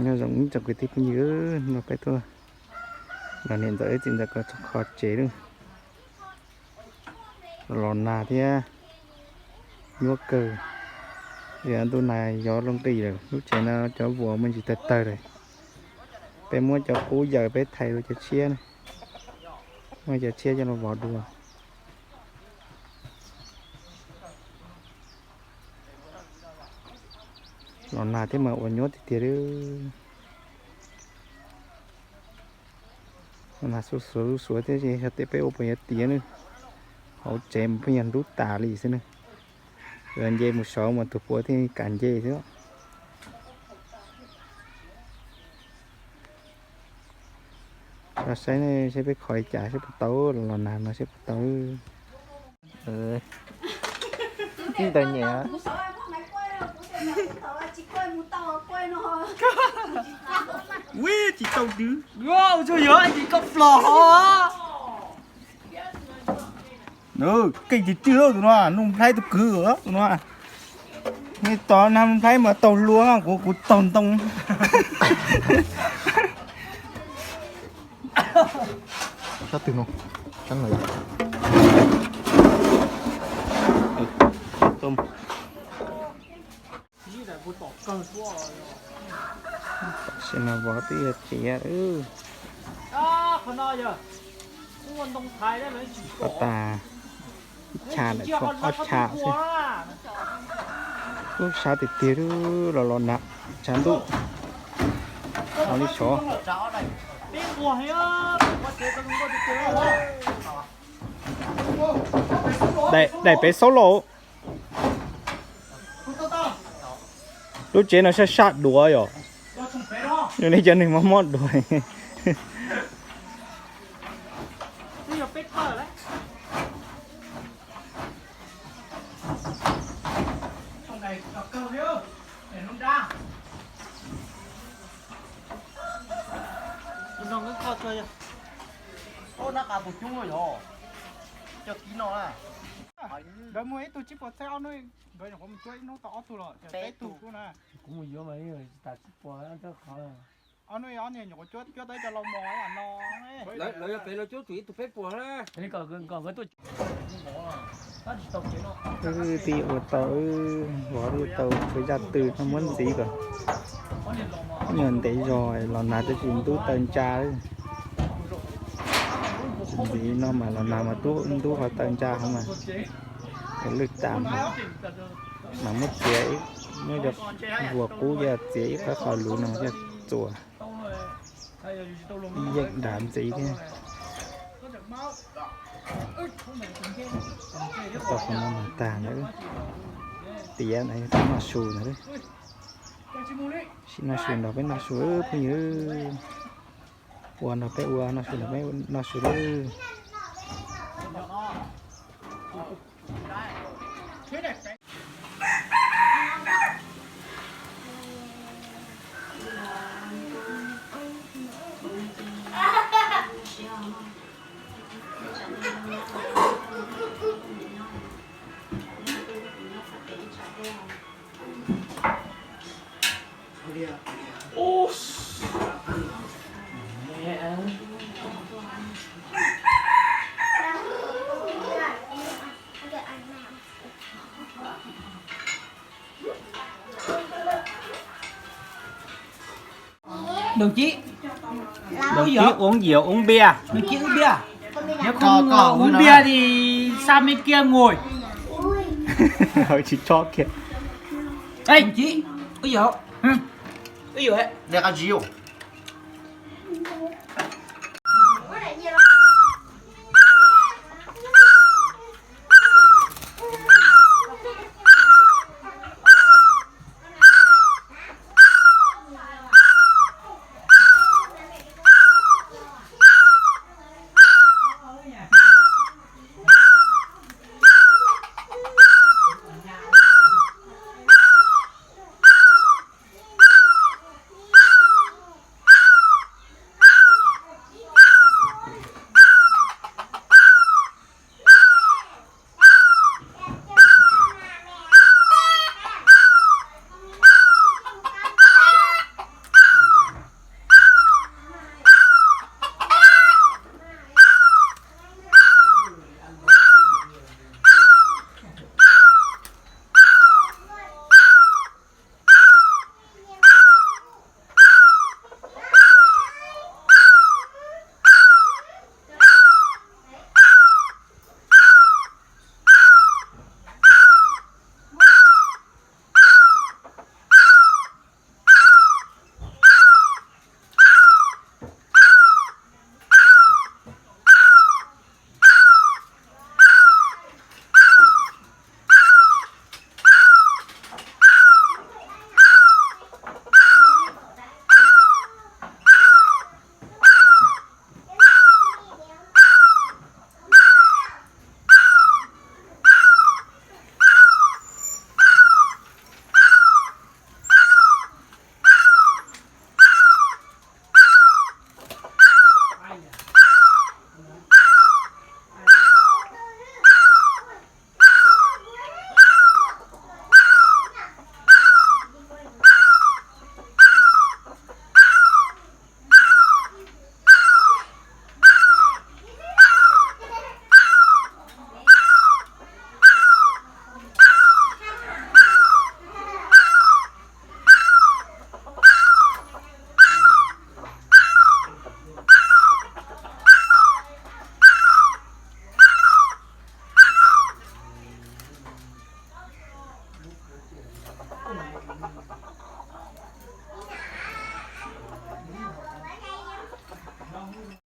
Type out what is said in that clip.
Nyob zoo ib tsoom kwv tij phooj ywg, no peb tuaj los niam ntxawm wb txiv ntxawm ko txog kho tsev lawm. Los nag thiab nyuaj kawg, ntuj nag yov loo qis lawm. Lub tsev no cov vuas muaj ntsis tawg tawg lawm. Peb muab cov qub yaws peb thaiv rau cov tshiab, muab cov tshiab coj los vov dua. Los nag thiab mas ua nyuaj tiag tiag li. Los nag xuav xuav xuav thiab, xyov tias peb ua puas yuav tiav ne. Hauv tsev mas pheej yog ntub tas li xwb ne. Yog nce mus saud mas tus puav thiaj kam nce xwb. Saib saib peb kho li cas saib puas tau, los nag no saib puas tau. Ib ntawd nyem. Ui, tsis tau twv. Ua tsuas yog tsis tau flo. Keej tiag tiag tus no, Nuj Nplhaib tus kwv tus no. Nej tos Nuj Nplhaib mas taug hlua, kuv kuv taug ntoo. Sab twg no? Tam sim no vov twb yog tsev. Qhov tas ib cha lawm tshuav ob cha xwb. Ub, sab tiag tiag, los los nag, tshav ntuj no li sov. Daim pem xaub lauj. Lub tsev no saj saj duav yom. Yog nej cov neeg mob mob duav. Nkawd muag ib tug tsib puas txhiab ob hnub, nkawd nyuam qhuav mus cuab ib hnub tau ob tug los peb tug xwb na. Kuv mus yuav mas tas tsib puas thawj qhov. Ob hnub ob niag nyuam qhuav cuab cuab tau ib co lau mos no. Lawv yog pem lawv cuab tsum ib tug peb puas na. Twb ua tau, vov twb tau, tshuav zaj twg no muab ntxiv kom nyuag ntev zog los nag tab sis ntub taw ntsa. Ntxiv no mas los nag mas ntub qhov taw ntsa hov mas. Lwj tas mas muab txiav, muab cov vuas qub coj txiav ib qhov qhov luv no coj txuas. Ib yeej dav ntxiv thiab. Tau qhov no mas tag lawm. Tiav ntawd yog noj su ntawd. Sim noj su nrog peb noj su phooj ywg. Ua nrog peb ua, noj su nrog peb noj su lawm. Đồng chí, đồng chí uống rượu uống bia. Đồng chí uống bia. Nếu không uống bia thì sang bên kia ngồi. Ê, đồng chí, uống rượu. Uống rượu ấy. Đây có rượu.